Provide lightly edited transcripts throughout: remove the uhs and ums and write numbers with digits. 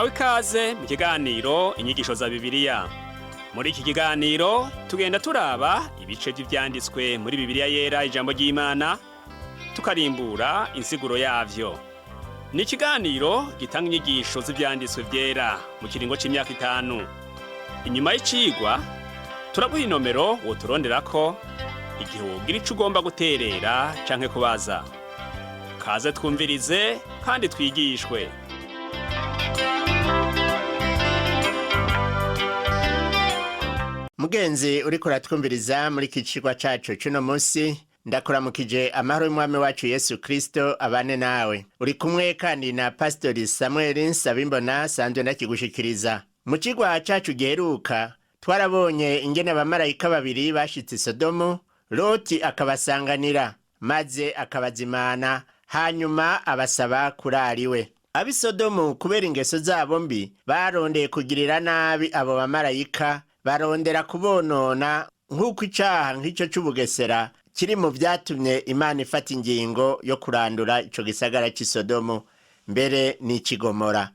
Muhawe ikaze mu kiganiro Inyigisho za Bibiliya. Muri iki kiganiro tugenda turaba ibice vy'ivyanditswe muri Bibiliya Yera, ijambo ry'Imana, tukarimbura insiguro yavyo. Ni ikiganiro gitanga inyigisho z'ivyanditswe vyera mu kiringo c'imyaka 5. Inyuma y'icigwa turaguha inomero woturonderako igihe wogira ico ugomba guterera canke kubaza. Kaze twumvirize kandi twigishwe. Mugenzi uriko uratwumviriza muri iki cigwa cacu c'uno musi, ndakuramukije amahoro y'umwami wacu Yesu Kristo abane nawe. Uri kumwe kandi na Pasitori Samuel Nsabimbona, sanzwe ndakigushikiriza. Mu cigwa cacu giheruka twarabonye ingene abamarayika babiri bashitse i Sodomu, Loti akabasanganira maze akabazimana, hanyuma abasaba kurara iwe. Ab'i Sodomu kubera ingeso zabo mbi barondeye kugirira nabi abo bamarayika, barondera kubonona, nk'uko icaha nk'ico c'ubugesera kiri mu vyatumye Imana ifata ingingo yo kurandura ico gisagara c'i Sodomu mbere n'ic'i Gomora.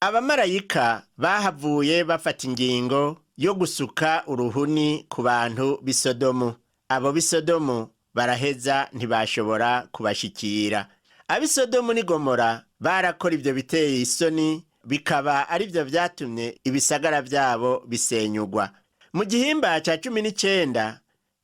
Abamarayika bahavuye bafata ingingo yo gusuka uruhuni ku bantu b'i Sodomu. Abo b'i Sodomu baraheza ntibashobora kubashikira. Ab'i Sodomu n'i Gomora barakora ivyo biteye isoni, bikaba arivyo vyatumye ibisagara vyabo bisenyugwa. Mu gihimba ca 19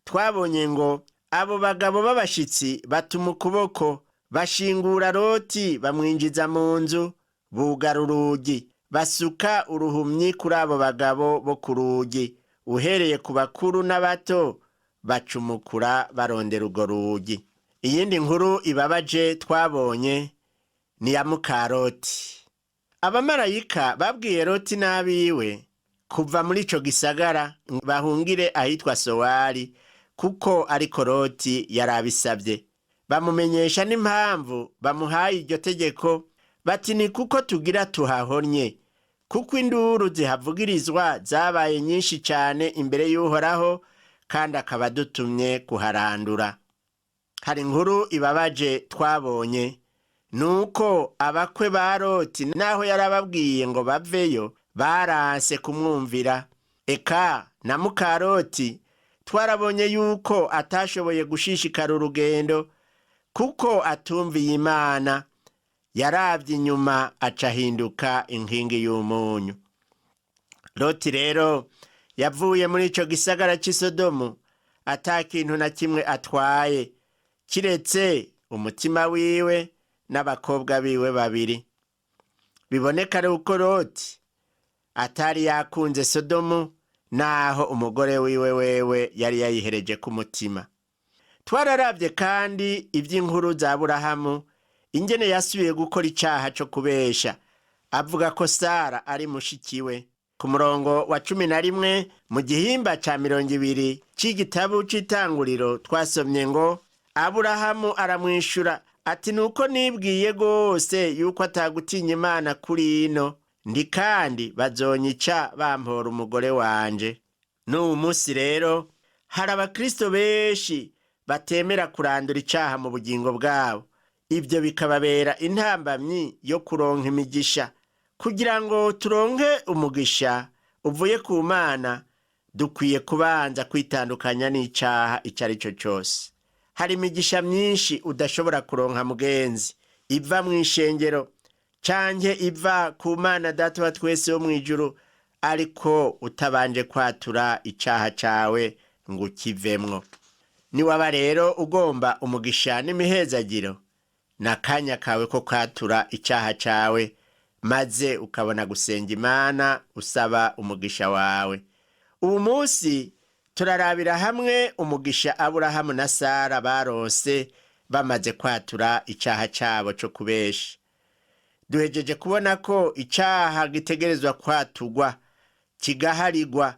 twabonye ngo abo bagabo b'abashitsi batuma ukuboko, bashingura Loti, bamwinjiza mu nzu, bugara urugi, basuka uruhumyi kuri abo bagabo bo ku rugi, uhereye ku bakuru n'abato, bacumukura barondera urwo rugi. Iyindi nkuru ibabaje twabonye ni ya muka Loti. Abamarayika babwiye Loti n'abiwe kuva muri ico gisagara bahungire ahitwa Sowari, kuko ariko Loti yari abisavye. Bamumenyesha n'impamvu bamuhaye iryo tegeko, bati: "Ni kuko tugira tuhahonye, kuko induru zihavugirizwa zabaye nyinshi cane imbere y'Uhoraho, kandi akaba adutumye kuharandura." Hari inkuru ibabaje twabonye, nuko abakwe ba Loti, naho yarababwiye ngo baveyo, baranse kumwumvira. Eka na muka Loti twarabonye yuko atashoboye gushishikara urugendo kuko atumviye Imana. Yaravye inyuma aca ahinduka inkingi y'umunyu. Loti rero yavuye muri ico gisagara c'i Sodomu ata kintu na kimwe atwaye kiretse umutima wiwe n'abakobwa biwe babiri. Biboneka uko Loti atari yakunze Sodomu, naho umugore wiwe wewe yari yayihereje ku mutima. Twararavye kandi ivy'inkuru za Aburahamu, ingene yasubiye gukora icaha co kubesha avuga ko Sara ari mushikiwe. Ku murongo wa 11 mu gihimba ca 20 c'igitabu c'Itanguriro twasomye ngo: "Aburahamu aramwishura ati: 'Nuko nibwiye rwose yuko atagutinya Imana kuri ino ndi, kandi bazonyica bampora umugore wanje.'" N'uwu munsi rero hari abakristo benshi batemera kurandura icaha mu bugingo bwabo, ibyo bikababera intambamyi yo kuronka imigisha. Kugira ngo turonke umugisha uvuye ku Mana, dukwiye kubanza kwitandukanya n'icaha icyo ari cyo cyose. Hari imigisha myinshi udashobora kuronka, mugenzi, iva mu ishengero canke iva ku Mana Data wa twese wo mu ijuru, ariko utabanje kwatura icaha cawe ngo ukivemwo. Niwaba rero ugomba umugisha n'imihezagiro, n'akanya kawe ko kwatura icaha cawe, maze ukabona gusenga Imana usaba umugisha wawe. Ubu munsi turarabira hamwe umugisha Aburahamu na Sara baronse bamaze kwatura icaha cabo co kubesha. Duhejeje kubona ko icaha gitegerezwa kwaturwa kigaharigwa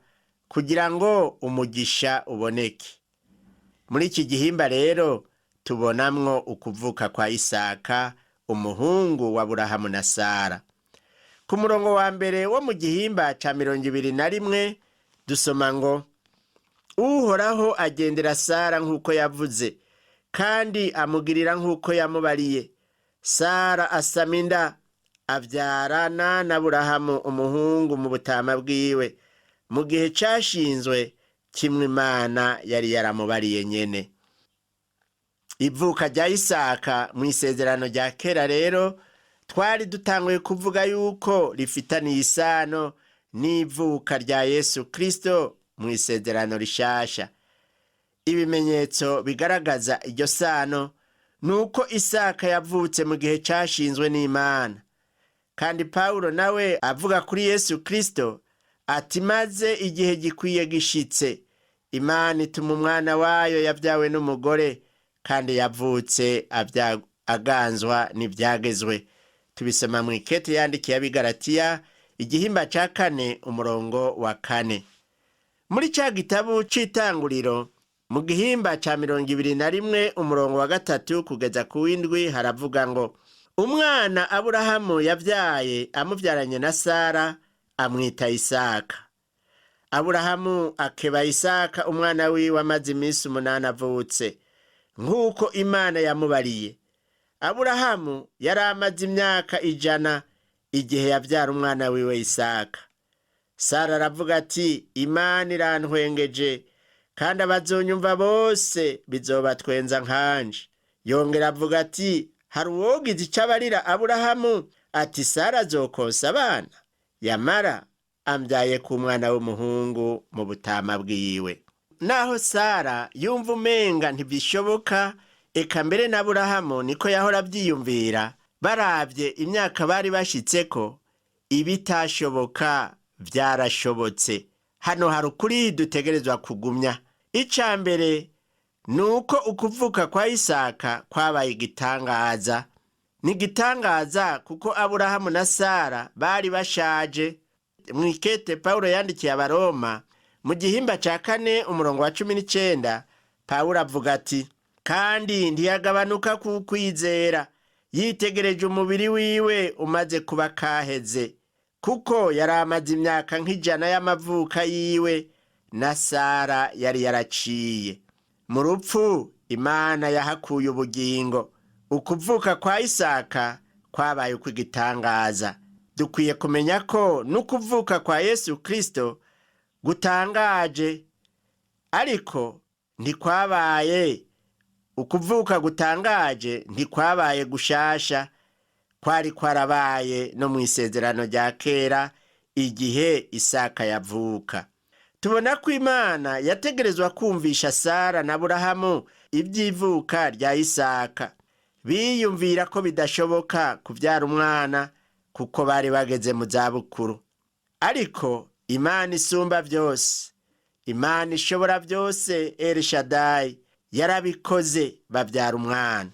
kugira ngo umugisha uboneke. Muri iki gihimba rero tubonamwo ukuvuka kwa Isaka, umuhungu wa Aburahamu na Sara. Ku murongo wa mbere wo mu gihimba ca 21 dusoma ngo: "Uhoraho agendera Sara nk'uko yavuze, kandi amugirira nk'uko yamubariye. Sara asama inda." Abyarana na Aburahamu umuhungu mu butama bwiwe, mu gihe cashinzwe kimwe Imana yari yaramubariye nyene. Ivuka rya Isaka mu isezerano rya kera rero twari dutanguye kuvuga yuko rifitaniye isano n'ivuka rya Yesu Kristo mu isezerano rishasha. Ibimenyetso bigaragaza iryo sano ni uko Isaka yavutse mu gihe cashinzwe n'Imana. Kandi Pawulo nawe avuga kuri Yesu Kristo ati: maze igihe gikwiye gishitse, Imana ituma umwana wayo yabyawe n'umugore, kandi yavutse aganzwa n'ibyagezwe. Tubisoma mu ikete yandikiye Abigaratiya, igihimba ca 4 umurongo wa 4. Muri ca gitabo c'itanguriro mu gihimba ca 21 umurongo wa 3 kugeza ku 7 haravuga ngo: umwana Aburahamu yabyaye amubyaranye na Sara amwita Isaka. Aburahamu akeba Isaka umwana wiwe amaze iminsi 8 avutse, nk'uko Imana yamubariye. Aburahamu yari amaze imyaka 100 igihe yabyara umwana wiwe Isaka. Sara aravuga ati: Imana irantwengeje, kandi abazonyumva bose bizobatwenza nkanje. Yongera avuga ati: hari uwogize ico abarira Aburahamu ati Sara azokonsa abana? Yamara ambyaye ku mwana w'umuhungu mu butama bwiwe. Naho Sara yumva umenga ntibishoboka, eka mbere na Aburahamu niko yahora avyiyumvira, baravye imyaka bari bashitseko, ibitashoboka vyarashobotse. Hano hari ukuri dutegerezwa kugumya. Ica mbere ni uko ukuvuka kwa Isaka kwabaye igitangaza. Ni igitangaza kuko Aburahamu na Sara bari bashaje. Mw'ikete Pawulo yandikiye Abaroma mu gihimba ca 4 umurongo wa 19, Pawulo avuga ati: kandi ntiyagabanuka ku kwizera, yitegereje umubiri wiwe umaze kuba kaheze, kuko yari amaze imyaka nk'ijana y'amavuka yiwe, na Sara yari yaraciye. Mu rupfu Imana yahakuye ubugingo. Ukuvuka kwa Isaka kwabaye ukw'igitangaza. Dukwiye kumenya ko n'ukuvuka kwa Yesu Kristo gutangaje, ariko ntikwabaye ukuvuka gutangaje, ntikwabaye gushasha, kwari kwarabaye no mu isezerano rya kera igihe Isaka yavuka. Tubona ko Imana yategerezwa kumvisha Sara na Aburahamu iby'ivuka rya Isaka. Biyumvira ko bidashoboka kubyara umwana kuko bari bageze mu zabukuru. Ariko Imana isumba byose, Imana ishobora byose, Elshadai, yarabikoze babyara umwana.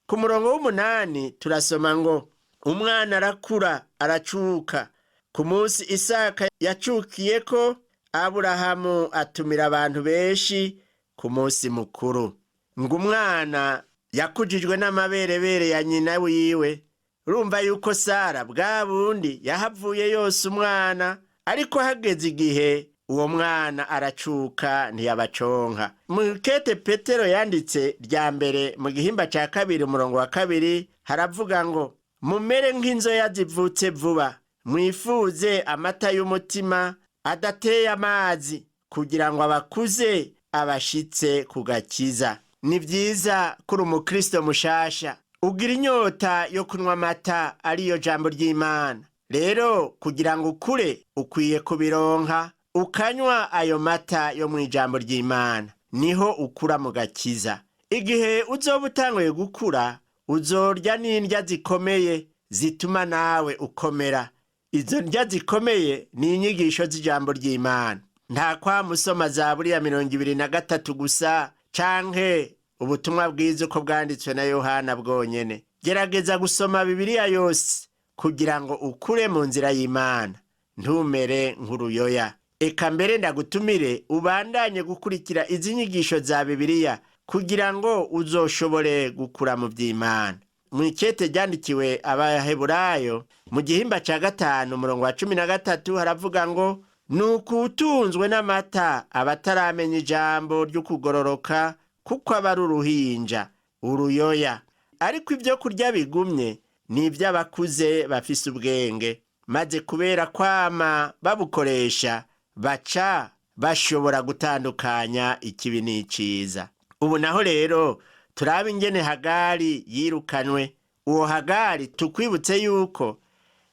Ku murongo w'8 turasoma ngo: umwana arakura aracuka. Ku munsi Isaka yacukiyeko, Aburahamu atumira abantu benshi ku munsi mukuru. Ngo umwana yakujijwe n'amaberebere ya nyina wiwe. Urumva yuko Sara bwa bundi yahavuye yose umwana, ariko hageze igihe uwo mwana aracuka ntiyabaconka. Mu kete Petero yanditse rya mbere mu gihimba ca 2 umurongo wa 2 haravuga ngo: mumere nk'inzoya zivutse vuba, mwifuze amata y'umutima adateye amazi, kugira ngo abakuze abashitse ku gakiza. Ni vyiza kuri umukristo mushasha ugira inyota yo kunywa amata, ariyo jambo ry'Imana. Rero kugira ngo ukure ukwiye kubironka, ukanywa ayo mata yo mu ijambo ry'Imana, niho ukura mu gakiza. Igihe uzoba utanguye gukura, uzorya n'indya zikomeye zituma nawe ukomera. Izo ndya zikomeye ni inyigisho z'ijambo ry'Imana. Nta kwamusoma Zaburi ya 23 gusa, canke ubutumwa bwiza uko bwanditswe na Yohana bwonyene. Gerageza gusoma Bibiliya yose kugira ngo ukure mu nzira y'Imana, ntumere nk'uruyoya. Eka mbere ndagutumire ubandanye gukurikira izi nyigisho za Bibiliya kugira ngo uzoshobore gukura mu by'Imana. Mu ikete ryandikiwe Abaheburayo mu gihimba ca 5 umurongo wa 13 haravuga ngo: nuko utunzwe n'amata abataramenya ijambo ry'ukugororoka, kuko aba ari uruhinja uruyoya. Ariko ibyo kurya bigumye Ni iby'abakuze bafise ubwenge, maze kubera kwama babukoresha baca bashobora gutandukanya ikibi n'iciza. Ubu naho rero turabe ingene Hagari yirukanwe. Uwo Hagari tukwibutse yuko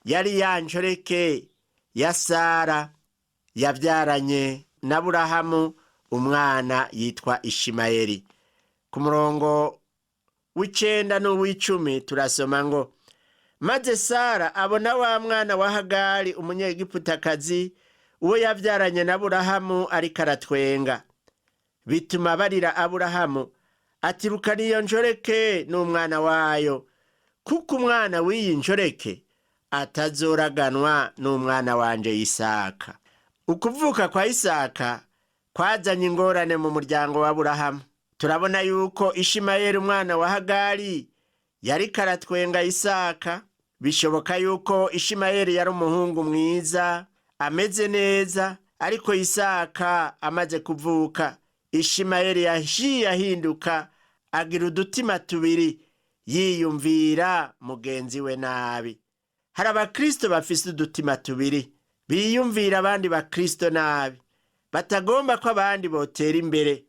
yari ya nshoreke ya Sara yabyaranye na Burahamu umwana yitwa Ishimayeli. Ku murongo w'9 n'uw'icumi turasoma ngo: maze Sara abona wa mwana wa Hagari Umunyegiputakazi, uwo yabyaranye na Aburahamu, ariko aratwenga, bituma barira Aburahamu ati: rukana iyo nshoreke n'umwana wayo, kuko umwana w'iyi nshoreke atazoraganwa n'umwana wanje Isaka. Ukuvuka kwa Isaka kwazanye ingorane mu muryango wa Aburahamu. Turabona yuko Ishimayeli umwana wa Hagari yariko aratwenga Isaka. Bishoboka yuko Ishimayeli yari umuhungu mwiza ameze neza, ariko Isaka amaze kuvuka Ishimayeli yaciye ahinduka, agira udutima tubiri, yiyumvira mugenzi we nabi. Hari abakristo bafise udutima tubiri, biyumvira abandi bakristo nabi, batagomba ko abandi botera imbere.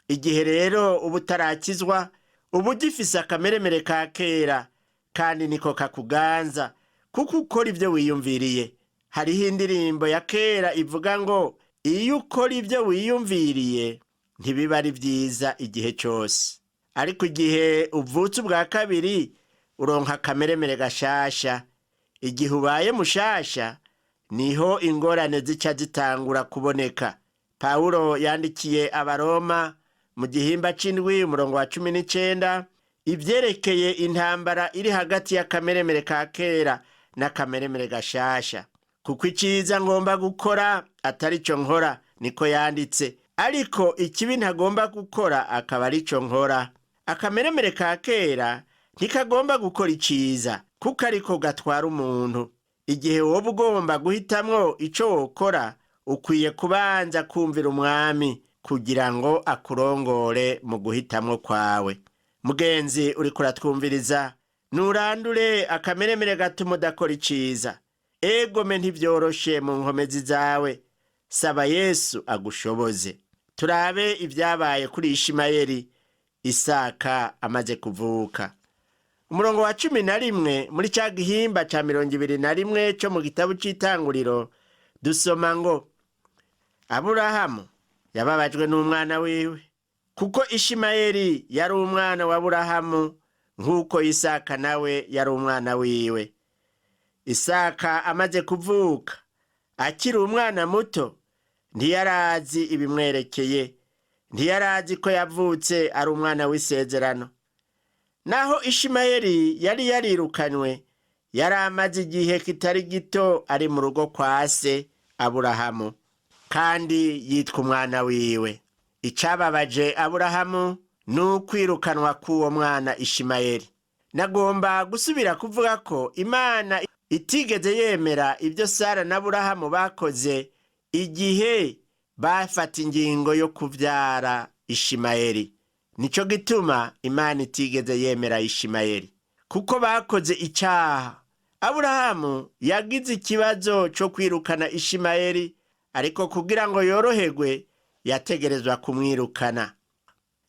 Igihe rero uba utarakizwa, uba ugifise akameremere ka kera, kandi niko kakuganza, kuko ukora ibyo wiyumviriye. Hariho indirimbo ya kera ivuga ngo: iyo ukora ibyo wiyumviriye ntibiba ari byiza igihe cyose. Ariko igihe uvutse ubwa kabiri uronka akameremere gashasha. Igihe ubaye mushasha niho ingorane zica zitangura kuboneka. Pawulo yandikiye Abaroma mu gihimba c'indwi umurongo wa 19 ibyerekeye intambara iri hagati y'akameremere ka kera n'akameremere gashasha. Kuko iciza ngomba gukora atari cyo nkora, niko yanditse, ariko ikibi ntagomba gukora akaba ari cyo nkora. Akameremere ka kera ntikagomba gukora iciza, kuko ariko gatwara umuntu. Igihe woba ugomba guhitamwo ico wokora, ukwiye kubanza kumvira Umwami kugira ngo akurongore mu guhitamwo kwawe. Mugenzi uriko uratwumviriza, nurandure akameremere gatuma udakora iciza. Egome, ntibyoroshe mu nkomezi zawe. Saba Yesu agushoboze. Turabe ibyabaye kuri Ishimayeli Isaka amaze kuvuka. Umurongo wa 11 muri cya gihimba cya 21 cyo mu gitabo cy'Itanguriro dusoma ngo: Aburahamu yababajwe n'umwana wiwe, kuko Ishimayeli yari umwana wa Aburahamu nk'uko Isaka nawe yari umwana wiwe. Isaka amaze kuvuka akiri umwana muto, ntiyarazi ibimwerekeye, ntiyarazi ko yavutse ari umwana w'isezerano. Naho Ishimayeli yari yarirukanywe, yari amaze igihe kitari gito ari mu rugo kwa se Aburahamu, kandi yitwa umwana wiwe. Icababaje Aburahamu ni ukwirukanwa k'uwo mwana Ishimayeli. Nagomba gusubira kuvuga ko Imana itigeze yemera ibyo Sara na Aburahamu bakoze igihe bafata ingingo yo kubyara Ishimayeli. Nico gituma Imana itigeze yemera Ishimayeli, kuko bakoze icyaha. Aburahamu yagize ikibazo cyo kwirukana Ishimayeli, ariko kugira ngo yoroherwe yategerezwa kumwirukana.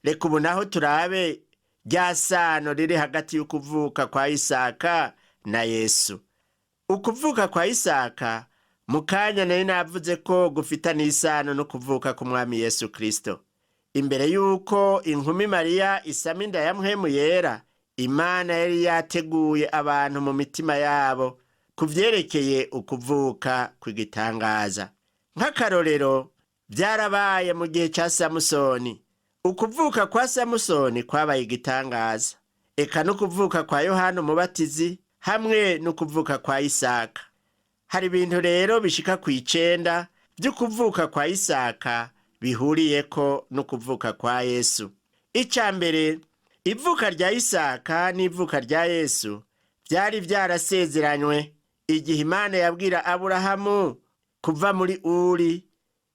Reka ubu naho turabe rya sano riri hagati y'ukuvuka kwa Isaka na Yesu. Ukuvuka kwa Isaka mu kanya nari navuze ko gufitanye isano no kuvuka k'Umwami Yesu Kristo. Imbere y'uko inkumi Mariya isama inda ya Mpwemu Yera, Imana yari yateguye abantu mu mitima yabo ku vyerekeye ukuvuka kw'igitangaza. Nk'akarorero, byarabaye mu gihe ca Samusoni. Ukuvuka kwa Samusoni kwabaye igitangaza, eka no kuvuka kwa Yohana Umubatizi hamwe no kuvuka kwa Isaka. Hari ibintu rero bishika ku 9 vy'ukuvuka kwa Isaka bihuriyeko no kuvuka kwa Yesu. Ica mbere, ivuka rya Isaka n'ivuka rya Yesu vyari vyarasezeranywe igihe Imana yabwira Aburahamu kuva muri Uri.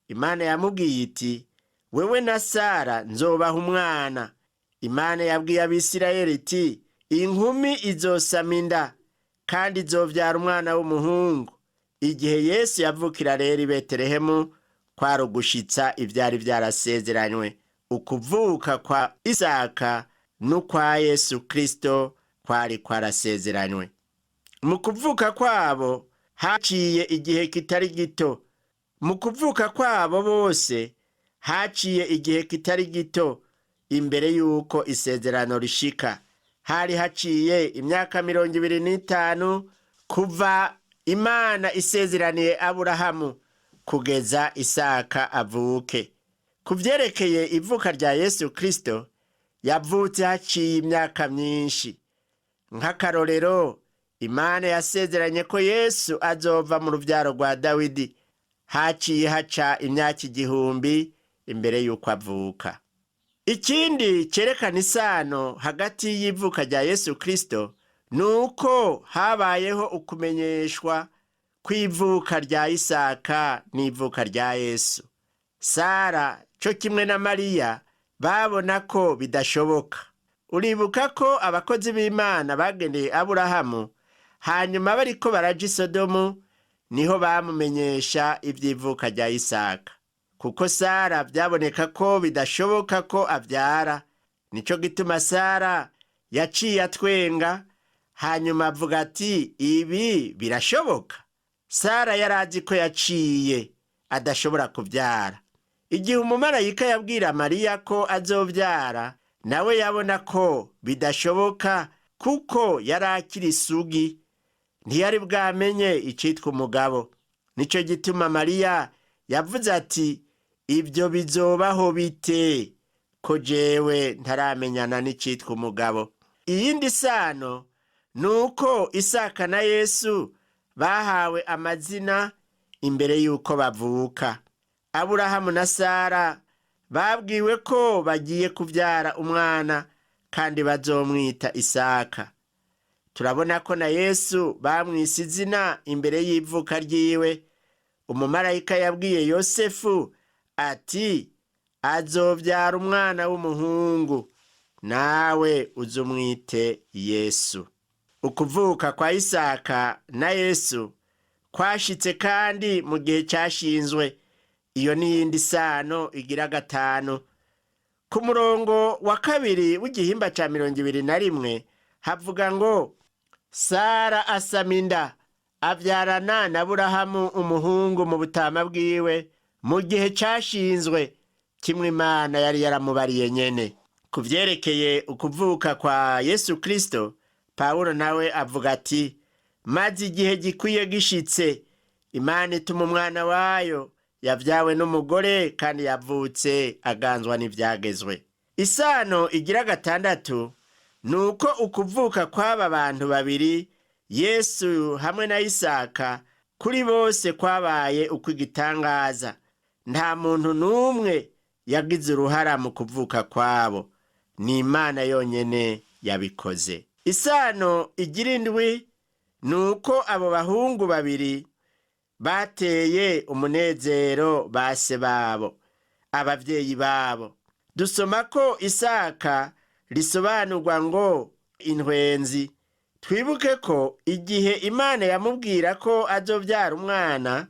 Imana yamubwiye iti: wewe na Sara nzobaha umwana. Imana yabwiye Abisirayeli iti: inkumi izosama inda. kandi izovyara umwana w'umuhungu. Igihe Yesu yavukira rero i Betelehemu kwari ugushitsa ivyari vyarasezeranywe. Ukuvuka kwa Isaka n'ukwa Yesu Kristo kwari kwarasezeranywe. Mu kuvuka kwabo haciye igihe kitari gito. Mu kuvuka kwabo bose haciye igihe kitari gito imbere y'uko isezerano rishika. Hari haciye imyaka 25 kuva Imana isezeraniye Aburahamu kugeza Isaka avuke. Ku vyerekeye ivuka rya Yesu Kristo, yavutse haciye imyaka myinshi. Nk'akarorero, Imana yasezeranye ko Yesu azova mu ruvyaro rwa Dawidi. Haciye haca imyaka 1000 imbere y'uko avuka. Ikindi cerekana isano hagati y'ivuka rya Yesu Kristo ni uko habayeho ukumenyeshwa kw'ivuka rya Isaka n'ivuka rya Yesu. Sara co kimwe na Mariya babona ko bidashoboka. Uribuka ko abakozi b'Imana bagendeye Aburahamu, hanyuma bariko baraja i Sodomu, niho bamumenyesha ivy'ivuka rya Isaka. Kuko Sara vyaboneka ko bidashoboka ko avyara, nico gituma Sara yaciye atwenga, hanyuma avuga ati ibi birashoboka. Sara yarazi ko yaciye adashobora kuvyara. Igihe umumarayika yabwira Mariya ko azovyara, nawe yabona ko bidashoboka kuko yari akiri isugi, ntiyari bwamenye icitwa umugabo. Nico gituma Mariya yavuze ati ibyo bizobaho bite ko jewe ntaramenyana n'icitwa umugabo. Iyindi sano ni uko Isaka na Yesu bahawe amazina imbere y'uko bavuka. Aburahamu na Sara babwiwe ko bagiye kuvyara umwana kandi bazomwita Isaka. Turabona ko na Yesu bamwise izina imbere y'ivuka ryiwe. Umumarayika yabwiye Yosefu ati azovyara umwana w'umuhungu, nawe uzumwite Yesu. Ukuvuka kwa Isaka na Yesu kwashitse kandi mu gihe cashinzwe. Iyo n'iyindi sano igira gatanu. Ku murongo wa 2 w'igihimba ca 21 havuga ngo Sara asama inda avyarana na Aburahamu umuhungu mu butama bwiwe mu gihe cashinzwe kimwe Imana yari yaramubariye nyene. Ku vyerekeye ukuvuka kwa Yesu Kristo, Pawulo nawe avuga ati maze igihe gikwiye gishitse, Imana ituma umwana wayo yavyawe n'umugore kandi yavutse aganzwa n'ivyagezwe. Isano igira gatandatu ni uko ukuvuka kw'aba bantu babiri, Yesu hamwe na Isaka, kuri bose kwabaye ukw'igitangaza. Nta muntu n'umwe yagize uruhara mu kuvuka kwabo, ni Imana yonyene yabikoze. Isano igira indwi ni uko abo bahungu babiri bateye umunezero base babo, abavyeyi babo. Dusoma ko Isaka risobanurwa ngo intwenzi. Twibuke ko igihe Imana yamubwira ko azovyara umwana,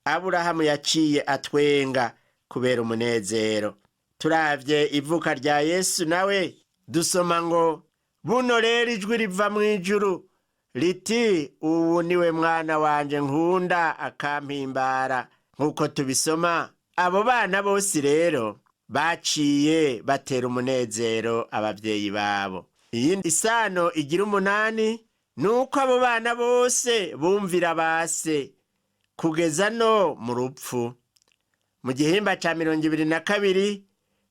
Aburahamu yaciye atwenga kubera umunezero. Turavye ivuka rya Yesu nawe dusoma ngo buno rero ijwi riva mu ijuru riti ubu niwe mwana wanje nkunda akampimbara. Nk'uko tubisoma, abo bana bose rero baciye batera umunezero abavyeyi babo. Iyi isano igira umunani ni uko abo bana bose bumvira base kugeza no mu rupfu. Mu gihimba ca 22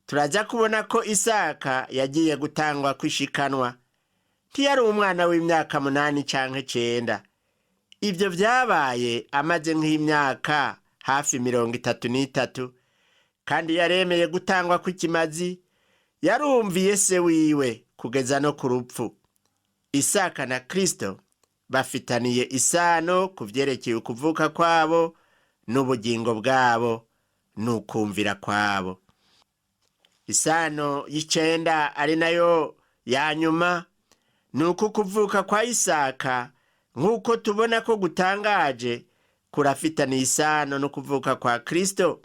turaza kubona ko Isaka yagiye gutangwa kwishikanwa. Ntiyari umwana w'imyaka 8 canke 9. Ivyo vyabaye amaze nk'imyaka hafi 33, kandi yaremeye gutangwa kw'ikimazi. Yarumviye se wiwe kugeza no ku rupfu. Isaka na Kristo bafitaniye isano ku vyerekeye ukuvuka kwabo n'ubugingo bwabo n'ukumvira kwabo. Isano y'icenda ari nayo ya nyuma ni uko ukuvuka kwa Isaka Nk'uko tubona ko gutangaje, kurafitaniye isano no kuvuka kwa Kristo,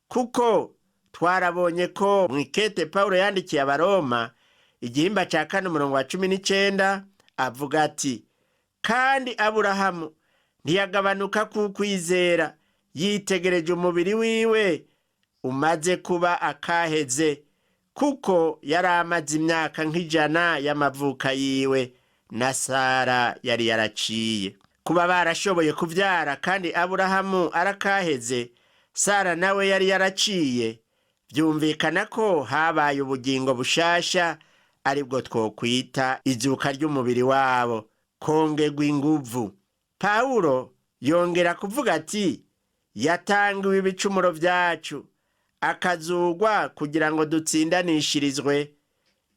kuko twarabonye ko mu ikete Pawulo yandikiye Abaroma igihimba cya 4 umurongo wa 19 avuga ati: kandi Aburahamu ntiyagabanuka kukwizera yitegereje umubiri wiwe umaze kuba akaheze, kuko yari amaze imyaka nk'ijana y'amavuka yiwe, na Sara yari yaraciye. Kuba barashoboye kubyara kandi Aburahamu arakaheze, Sara nawe yari yaraciye, byumvikana ko habaye ubugingo bushasha, aribwo twokwita izuka ry'umubiri wabo, kongerwa inguvu. Pawulo yongera kuvuga ati: yatangiwe ibicumuro byacu, akazugwa kugira ngo dutsindanishirizwe.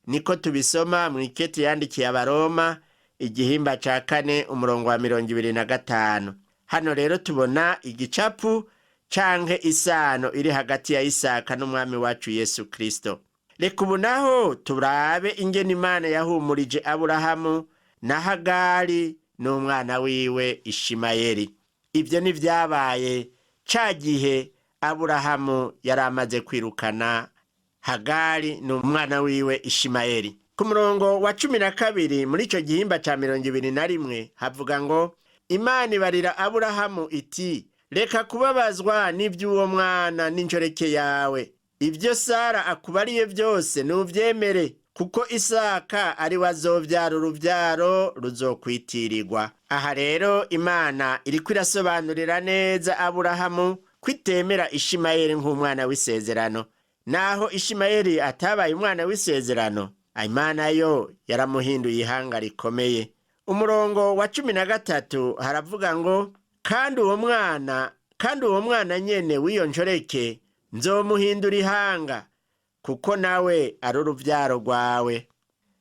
Niko tubisoma mu ikete yandikiye Abaroma igihimba cya 4 umurongo wa 25. Hano rero tubona igicapu canke isano iri hagati ya Isaka n'umwami wacu Yesu Kristo. Reka ubu naho turabe ingene Imana yahumurije Aburahamu na Hagari n'umwana wiwe Ishimayeli. Ibyo ntibyabaye ca gihe Aburahamu yari amaze kwirukana Hagari n'umwana wiwe Ishimayeli. Ku murongo wa 12 muri ico gihimba ca 21 havuga ngo: Imana ibarira Aburahamu iti: reka kubabazwa n'iby'uwo mwana n'inshoreke yawe, ibyo Sara akubariye byose nuvyemere, kuko Isaka ari we azovyara uruvyaro ruzokwitirirwa. Aha rero Imana iriko irasobanurira neza Aburahamu kwitemera Ishimayeli nk'umwana w'isezerano. Naho Ishimayeli atabaye umwana w'isezerano, Imana yo yaramuhinduye ihanga rikomeye. Umurongo wa 13 haravuga ngo: kandi uwo mwana nyene w'iyo nshoreke nzomuhindura ihanga, kuko nawe ari uruvyaro rwawe.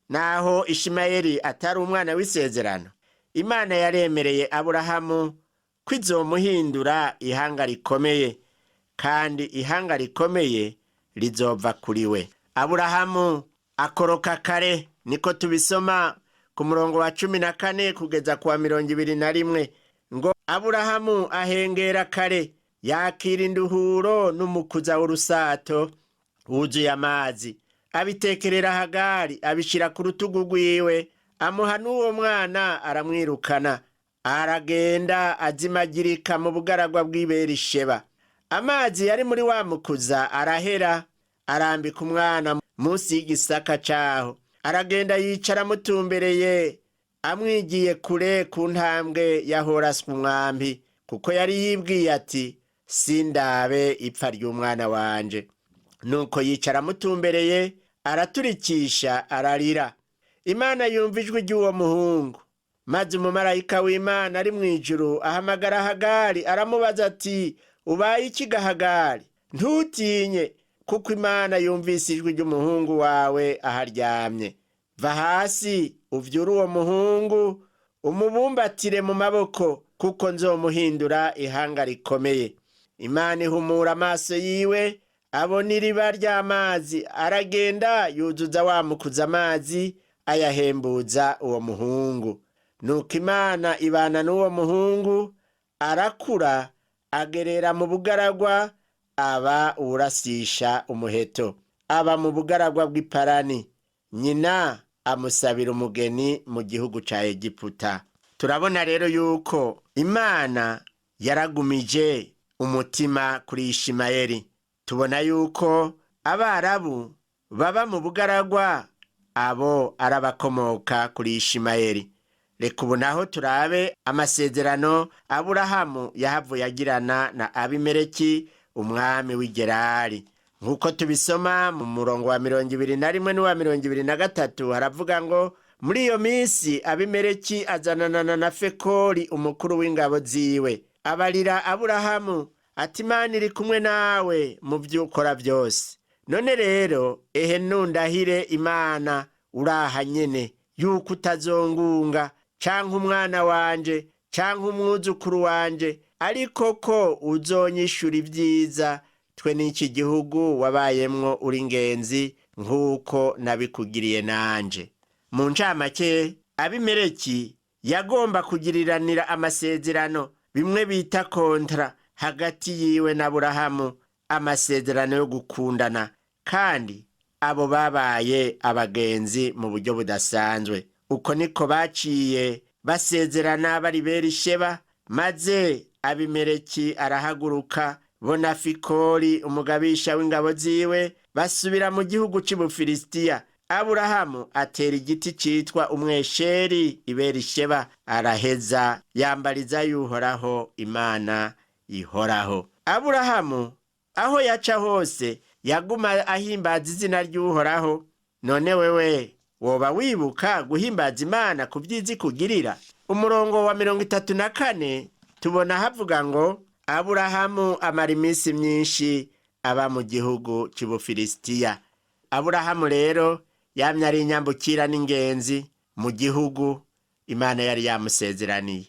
Naho Ishimayeli atari umwana w'isezerano, Imana yaremereye Aburahamu ko izomuhindura ihanga rikomeye, kandi ihanga rikomeye rizova kuri we. Aburahamu akoroka kare, niko tubisoma ku murongo wa 14 kugeza ku wa 21 ngo: Aburahamu ahengera kare, yakira induhuro n'umukuza w'urusato wuzuye amazi, abitekerera Hagari, abishira ku rutugu rwiwe, amuha n'uwo mwana, aramwirukana. Aragenda azimagirika mu bugaragwa bw'i Berisheba. Amazi yari muri wa mukuza arahera, arambika umwana munsi y'igisaka caho, aragenda yicara amutumbereye, amwigiye kure ku ntambwe yahoraswe umwambi, kuko yari yibwiye ati: sindabe ipfa ry'umwana wanje. Nuko yicara amutumbereye, araturikisha ararira. Imana yumva ijwi ry'uwo muhungu, maze umumarayika w'Imana ari mu ijuru ahamagara Hagari, aramubaza ati: ubaye iki Hagari? Ntutinye, kuko Imana yumvise ijwi ry'umuhungu wawe aharyamye. Va hasi uvyure uwo muhungu, umubumbatire mu maboko, kuko nzomuhindura ihanga rikomeye. Imana ihumura amaso yiwe, abona iriba ry'amazi, aragenda yuzuza wa mukuza amazi, ayahembuza uwo muhungu. Nuko Imana ibana n'uwo muhungu, arakura, agerera mu bugaragwa, aba uwurasisha umuheto. Aba mu bugaragwa bw'iparani. Nyina amusabira umugeni mu gihugu ca Egiputa. Turabona rero yuko Imana yaragumije umutima kuri Ishimayeli. Tubona yuko Abarabu baba mu bugaragwa, abo arabakomoka kuri Ishimayeli. Reka ubu naho turabe amasezerano Aburahamu yahavuye agirana na Abimeleki umwami w'i Gerari. Nk'uko tubisoma mu murongo wa 21 n'uwa 23 haravuga ngo: muri iyo minsi Abimeleki azananana na Fekoli umukuru w'ingabo ziwe, abarira Aburahamu ati: Imana iri kumwe nawe mu byo ukora byose. None rero ehe nundahire Imana uraha nyene yuko utazongunga canke umwana wanje canke umwuzukuru wanje, ariko ko uzonyishura ibyiza twe n'iki gihugu wabayemwo uri ingenzi, nk'uko nabikugiriye nanje. Mu ncamake, Abimeleki Yagomba kugiriranira amasezerano, bimwe bita kontra, hagati yiwe na Aburahamu, amasezerano yo gukundana, kandi abo babaye abagenzi mu buryo budasanzwe. Uko niko baciye basezerana bari Berisheba. Maze Abimeleki arahaguruka, bo na Fikoli umugabisha w'ingabo ziwe, basubira mu gihugu cy'Ubufilisitiya. Aburahamu atera igiti cyitwa umwesheri i Berisheba, araheza yambariza y'Uhoraho Imana ihoraho. Aburahamu aho yaca hose yaguma ahimbaza izina ry'Uhoraho. None wewe woba wibuka guhimbaza Imana ku byiza ikugirira? Umurongo wa 34 tubona havuga ngo: Aburahamu amara iminsi myinshi aba mu gihugu cy'Ubufilisitiya. Aburahamu rero yamye ari inyambukira n'ingenzi mu gihugu Imana yari yamusezeraniye.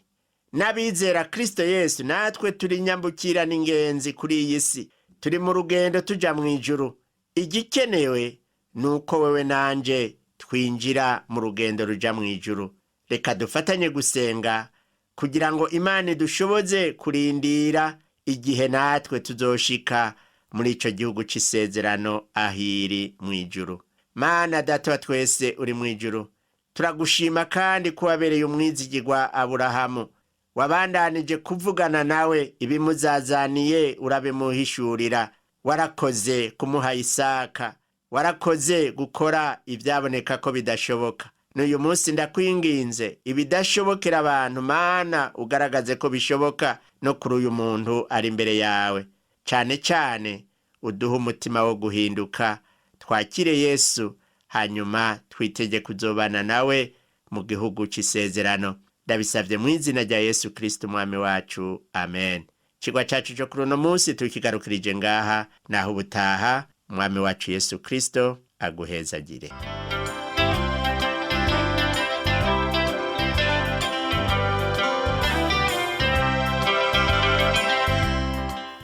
N'abizera Kristo Yesu natwe turi inyambukira n'ingenzi kuri iyi si, turi mu rugendo tuja mu ijuru. Igikenewe ni uko wewe nanje twinjira mu rugendo ruja mu ijuru. Reka dufatanye gusenga kugira ngo Imana idushoboze kurindira igihe natwe tuzoshika muri ico gihugu c'isezerano ahiri mu ijuru. Mana Data wa twese uri mu ijuru, turagushima kandi ko wabereye umwizigirwa Aburahamu, wabandanije kuvugana nawe, ibimuzazaniye urabimuhishurira. Warakoze kumuha Isaka, warakoze gukora ibyaboneka ko bidashoboka. N'uyu munsi ndakwinginze, ibidashobokera abantu, Mana, ugaragaze ko bishoboka no kuri uyu muntu ari imbere yawe. Cyane cyane uduhe umutima wo guhinduka, twakire Yesu, hanyuma twitege kuzobana nawe mu gihugu cy'isezerano. Ndabisabye mu izina rya Yesu Kristo umwami wacu, amen. Ikigwa cyacu cyo kuri uno munsi tukigarukirije ngaha, naho ubutaha. Umwami wacu Yesu Kristo aguhezagire.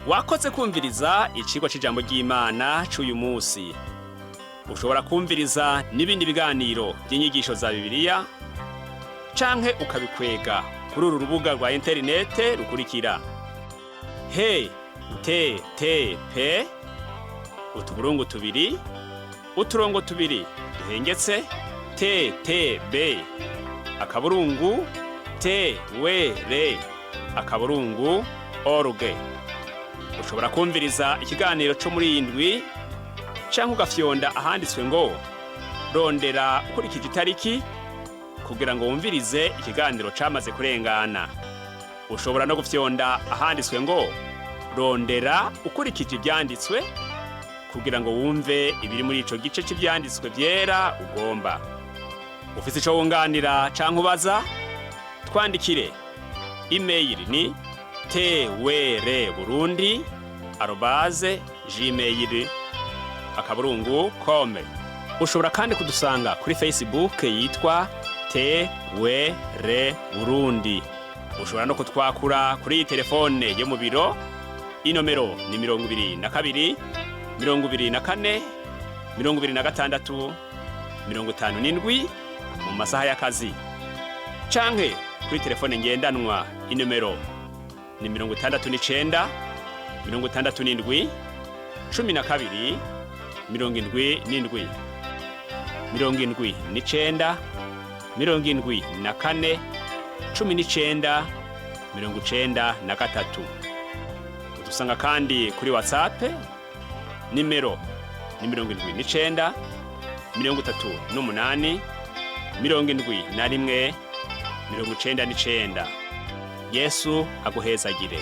Wakoze kumviriza icigwa c'ijambo ry'Imana c'uyu munsi. Ushobora kumviriza n'ibindi biganiro by'inyigisho za Bibiliya canke ukabikwega kuri uru rubuga rwa interinete rukurikira: he te te pe utuburungu tubiri uturongo tubiri duhengetse te te be akaburungu te we re akaburungu org. Ushobora kumviriza ikiganiro cyo muri iyi ndwi canke ugafyonda ahanditswe ngo rondera ukurikije itariki kugira ngo wumvirize ikiganiro camaze kurengana. Ushobora no gufyonda ahanditswe ngo rondera ukurikije ivyanditswe kugira ngo wumve ibiri muri ico gice c'ivyanditswe vyera ugomba. Ufise ico wunganira canke ubaza, twandikire. Imeyili ni twrburundi@gmail.com. Ushobora kandi kudusanga kuri Facebook yitwa TWR Burundi. Ushobora no kutwakura kuri iyi telefone yo mu biro, inomero ni 22 24 26 57 mu masaha y'akazi, canke kuri telefone ngendanwa, inomero ni 69 67 12 77, 79 74 19 93. Udusanga kandi kuri WhatsApp, nimero ni 79 38 71 99. Yesu aguhezagire.